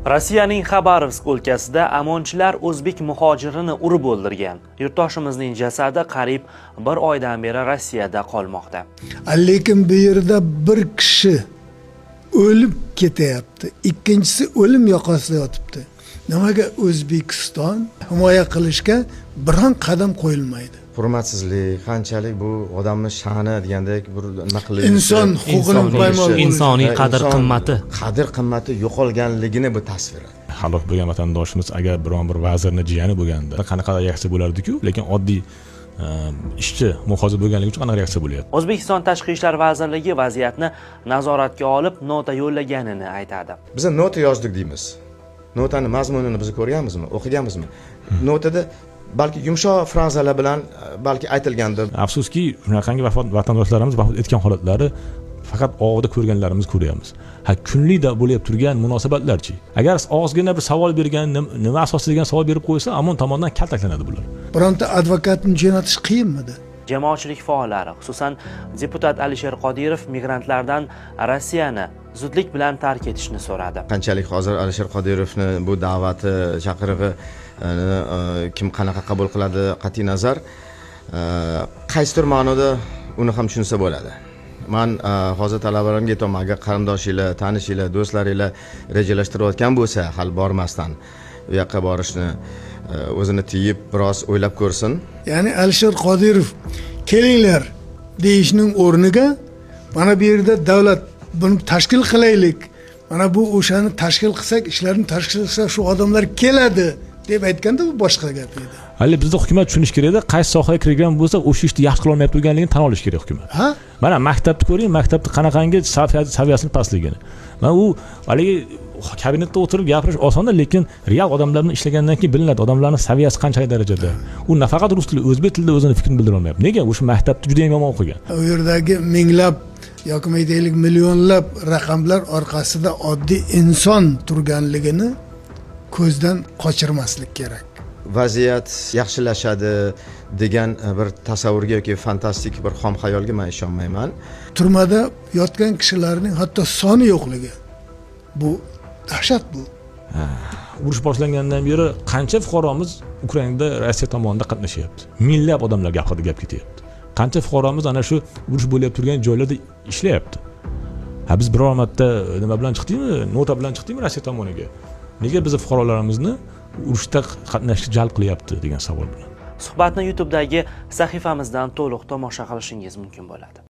Rossiyaning Xabarovsk o'lkasida omonchilar o'zbek muhojirini urib o'ldirgan. Yurtdoshimizning jasadi qariyb bir oydan beri Rossiyada qolmoqda. Lekin bu yerda bir kishi o'lib ketyapti, ikkinchisi o'lim yoqasida yotibdi. Nimaga O'zbekiston himoya qilishga biron qadam qo'yilmaydi? Hurmatsizlik qanchalik, bu odamni sha'ni degandek bir nima qilinishi, Inson huquqini poymol bo'lishi. Insoniy Va qadr inson qimmati. Qadr qimmati yo'qolganligini bu tasviri. Halok bo'lgan vatandoshimiz agar biron bir vazirni jiyani bo'lganda, qanaqa reaksiya bo'lardiku, lekin oddiy ishchi muhojir bo'lganligi uchun qanaqa reaksiya bo'lyapti? O'zbekiston Tashqi ishlar vazirligi vaziyatni nazoratga olib, nota yo'llaganini aytadi. Biz nota yozdik deymiz. Notani mazmunini biz ko'rganmizmi, o'qiganmizmi? Notada balki yumshoq frazalar bilan balki aytilgandir. Afsuski, shunaqangi vafot, vatandoshlarimiz vafot etgan holatlari faqat og'ida ko'rganlarimiz ko'ryapmiz. Ha, kunlikda bo'layotib turgan munosabatlarchi? Agar ozgina bir savol bergan, nima asosida degan savol berib qo'ysa, OMON tomonidan kaltaklanadi bular. Bironta advokatni jo'natish qiyinmidi? Jamoatchilik faollari, xususan, deputat Alisher Qodirov migrantlardan Rossiyani zudlik bilan tark etishni so'radi. Qanchalik hozir Alisher Qodirovni bu da'vati, chaqirig'i kim qanaqa qabul qiladi qat'iy nazar, qaysidir ma'noda uni ham tushunsa bo'ladi. Man hozir talabalarimga aytyapman: agar qarindoshinglar, tanishinglar, do'stlaringlar rejalashtirayotgan bo'lsa, hali bormasdan u yoqqa borishni, o'zini tiyib, biroz o'ylab ko'rsin. Ya'ni Alisher Qodirov "kelinglar" deyishning o'rniga, mana bu yerda davlat buni tashkil qilaylik, mana bu o'shani tashkil qilsak, ishlarni tashkil qilsak, shu odamlar keladi deb aytganda, bu boshqa gap edi. Hali bizda hukumat tushunishi kerakda, qaysi sohaga kirgan bo'lsa, o'sha ishni yaxshi qilolmayapti turganligini tan olish kerak hukumat. Mana maktabni ko'ring, maktabni qanaqangi saviyasini pastligini. Mana u haligi kabinetda o'tirib gapirish osonda, lekin real odamlar bilan ishlagandan keyin bilinadi odamlarni saviyasi qanchalik darajada. U nafaqat rus tili, o'zbek tilida o'zini fikrini bildira olmayapti. Nega? O'sha maktabda juda yam yomon o'qigan. U yerdagi minglab yoki aytaylik, millionlab raqamlar orqasida oddiy inson turganligini ko'zdan qochirmaslik kerak. Vaziyat yaxshilashadi degan bir tasavvurga yoki fantastik bir xom xayolga man ishonmayman. Turmada yotgan kishilarning hatto soni yo'qligi, bu dahshat bu. Urush boshlangandan beri qancha fuqaromiz Ukrainada Rossiya tomonida qatnashyapti? Minglab odamlar gap haqida gap ketyapti. Qancha fuqaromiz ana shu urush bo'layotib turgan joylarda ishlayapti? Ha, biz biror marta nima bilan chiqdikmi, nota bilan chiqdikmi Rossiya tomoniga, nega bizni fuqarolarimizni urushda qatnashishga jalb qilyapti degan savol bilan? Suhbatni YouTube'dagi sahifamizdan to'liq tomosha qilishingiz mumkin bo'ladi.